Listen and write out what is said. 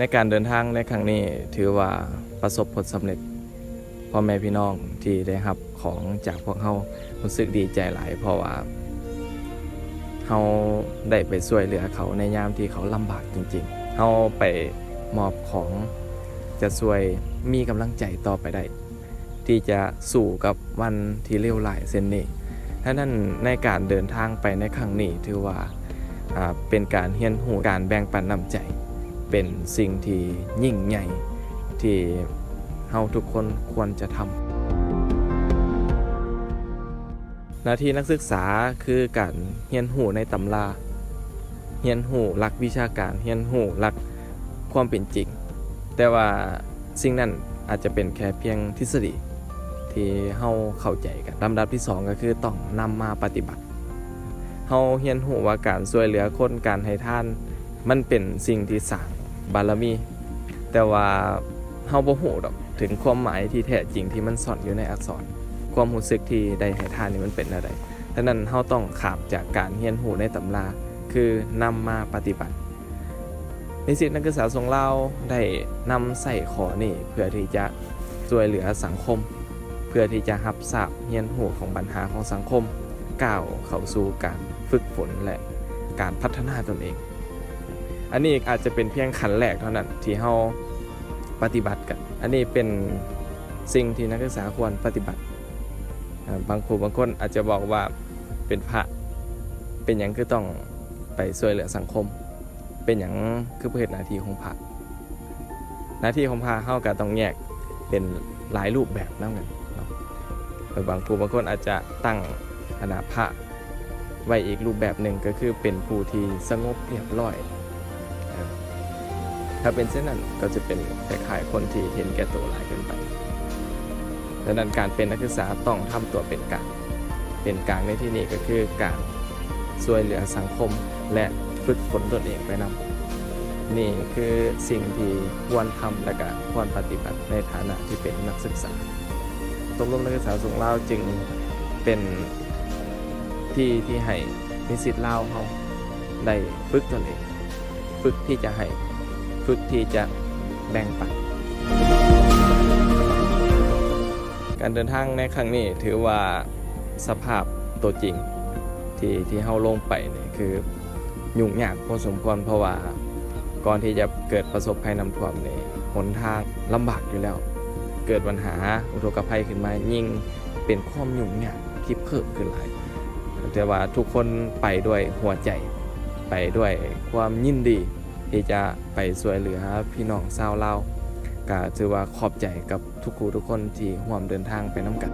ໃນການເດີນທາງໃນຄັ້ງນີ້ ຖືວ່າປະສົບຜົນສຳເລັດ. ພໍ່ແມ່ພີ່ນ້ອງທີ່ໄດ້ຮັບຂອງຈາກພວກເຮົາ ຮູ້ສຶກດີໃຈຫຼາຍ ເພາະວ່າເຮົາໄດ້ໄປຊ່ວຍເຫຼືອເຂົາໃນຍາມທີ່ເຂົາລຳບາກຈິງໆ. ເຮົາໄປມອບຂອງຈະຊ່ວຍມີກຳລັງໃຈຕໍ່ໄປໄດ້ ທີ່ຈະສູ້ກັບວັນທີ່ເລວຮ້າຍເຊັ່ນນີ້. ສະນັ້ນ ໃນການເດີນທາງໄປໃນຄັ້ງນີ້ ຖືວ່າ ອ່າ ເປັນການຮຽນຮູ້ການແບ່ງປັນນ້ຳໃຈ ເປັນສິ່ງທີ່ຍິ່ງໃຫຍ່ທີ່ເຮົາທຸກຄົນຄວນຈະທຳ. ໜ້າທີ່ນັກສຶກສາຄືການຮຽນຮູ້ໃນຕຳລາ, ຮຽນຮູ້ຫຼັກວິຊາການ, ຮຽນຮູ້ຫຼັກຄວາມເປັນຈິງ, ແຕ່ວ່າສິ່ງນັ້ນອາດຈະເປັນແຄ່ພຽງທິດສະດີທີ່ເຮົາເຂົ້າໃຈກັນ. ລຳດັບທີສອງກໍຄືຕ້ອງນຳມາປະຕິບັດ. ເຮົາຮຽນຮູ້ວ່າການຊ່ວຍເຫຼືອຄົນ, ການໃຫ້ທານ ມັນເປັນສິ່ງທີ່ສ້າງບາລະມີ, ແຕ່ວ່າເຮົາບໍ່ຮູ້ດອກເຖິງຄວາມໝາຍທີ່ແທ້ຈິງທີ່ມັນຊ່ອນຢູ່ໃນອັກສອນ, ຄວາມຮູ້ສຶກທີ່ໄດ້ໃຫ້ທານນີ້ມັນເປັນແນວໃດ. ສະນັ້ນ ເຮົາຕ້ອງຂ້າມຈາກການຮຽນຮູ້ໃນຕຳລາ ຄືນຳມາປະຕິບັດ. ນິສິດນັກສຶກສາຊົງລາວໄດ້ນຳໃຊ້ຂໍ້ນີ້ເພື່ອທີ່ຈະຊ່ວຍເຫຼືອສັງຄົມ, ເພື່ອທີ່ຈະຮັບຊາບຮຽນຮູ້ຂອງບັນຫາຂອງສັງຄົມ, ກ້າວເຂົ້າສູ່ການຝຶກຝົນ ແລະ ການພັດທະນາຕົນເອງ. ອັນນີ້ອາດຈະເປັນພຽງຂັ້ນແລກເທົ່ານັ້ນທີ່ເຮົາປະຕິບັດກັນ. ອັນນີ້ເປັນສິ່ງທີ່ນັກສຶກສາຄວນປະຕິບັດ. ເອີ ບາງຜູ້ບາງຄົນອາດຈະບອກວ່າ ເປັນພະ ເປັນຫຍັງຄືຕ້ອງໄປຊ່ວຍເຫຼືອສັງຄົມ? ເປັນຫຍັງຄືບໍ່ເຮັດໜ້າທີ່ຂອງພະ? ໜ້າທີ່ຂອງພະເຮົາກໍຕ້ອງແຍກເປັນຫຼາຍຮູບແບບນຳກັນເນາະ. ແລະ ບາງຜູ້ບາງຄົນອາດຈະຕັ້ງອັນນາພະໄວ້ອີກຮູບແບບໜຶ່ງ ກໍຄືເປັນຜູ້ທີ່ສະຫງົບຮຽບຮ້ອຍ. ຖ້າເປັນເຊັ່ນນັ້ນ ກໍຈະເປັນຄ້າຍໆຄົນທີ່ເຫັນແກ່ໂຕຫຼາຍເກີນໄປ. ສະນັ້ນ ການເປັນນັກສຶກສາຕ້ອງທຳຕົວເປັນກາງ. ເປັນກາງໃນທີ່ນີ້ກໍຄືການຊ່ວຍເຫຼືອສັງຄົມ ແລະ ຝຶກຝົນຕົນເອງໄປນຳ. ນີ້ຄືສິ່ງທີ່ຄວນທຳ ແລະ ກະຄວນປະຕິບັດໃນຖານະທີ່ເປັນນັກສຶກສາ. ຊົມລົມນັກສຶກສາສົງລາວຈຶ່ງເປັນທີ່ທີ່ໃຫ້ນິສິດລາວເຮົາໄດ້ຝຶກຕົນເອງ, ຝຶກທີ່ຈະໃຫ້, ຝຶກທີ່ຈະແບ່ງປັນ. ການເດີນທາງໃນຄັ້ງນີ້ຖືວ່າສະພາບຕົວຈິງທີ່ ທີ່ເຮົາລົງໄປນີ້ຄືຫຍຸ້ງຍາກພໍສົມຄວນ, ເພາະວ່າກ່ອນທີ່ຈະເກີດປະສົບໄພນ້ຳຖ້ວມນີ້ ຫົນທາງລຳບາກຢູ່ແລ້ວ, ເກີດບັນຫາອຸທົກກະໄພຂຶ້ນມາ ຍິ່ງເປັນຄວາມຫຍຸ້ງຍາກທີ່ເພີ່ມຂຶ້ນຫຼາຍ. ແຕ່ວ່າທຸກຄົນໄປດ້ວຍຫົວໃຈ, ໄປດ້ວຍຄວາມຍິນດີ ທີ່ຈະໄປຊ່ວຍເຫຼືອພີ່ນ້ອງຊາວລາວ, ກະຖືວ່າຂອບໃຈກັບທຸກຜູ້ທຸກຄົນທີ່ຮ່ວມເດີນທາງໄປນຳກັນ.